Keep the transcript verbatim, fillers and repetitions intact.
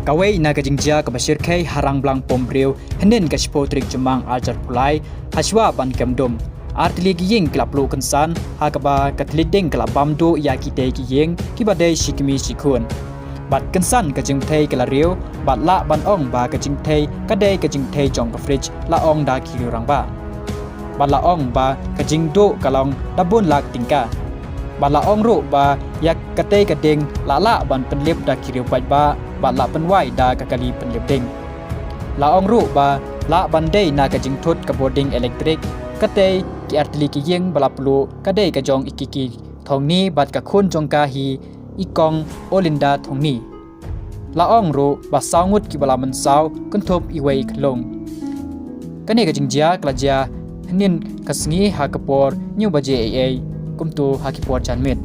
Kawei na ka jingjia kaba shyrkhei ha Rangblang Pumbriew, hynnin ka shiphew tarik Jymmang arhajar arphew lai, hashwa ban kem dum, artylli ki ïing ki la pluh kynsan, ha kaba ka thylliej ding ka la bam duh ïa kitei ki ïing kiba dei shi kmie shi khun. Bad kynsan ka jingthei ka la riew, bad lah ban ong ba ka jingthei ka dei ka jingthei jong ka fridge, la ong da ki riew rangbah. Bad la ong ba ka jingduh ka long da bun lak tyngka. Bad la ong ruh ba ïa katei ka ding la lah ban pynlip da ki riew paidbah, bad la pynwai da ka kali pynlip ding. La ong ruh ba lah ban dei na ka jingthut ka bording elektrik, katei ki artylli ki ïing ba la pluh ka dei ka jong i Kiki Thongni bad ka khun jong ka hi i Kong Olinda Thongni. La ong ruh ba saw ngut kiba la mynsaw, kynthup iwei i khyllung. Kane ka jingjia ka la jia hynnin ka sngi ha ka por hynñiew baje eiei, kumta ha ki por janmiet.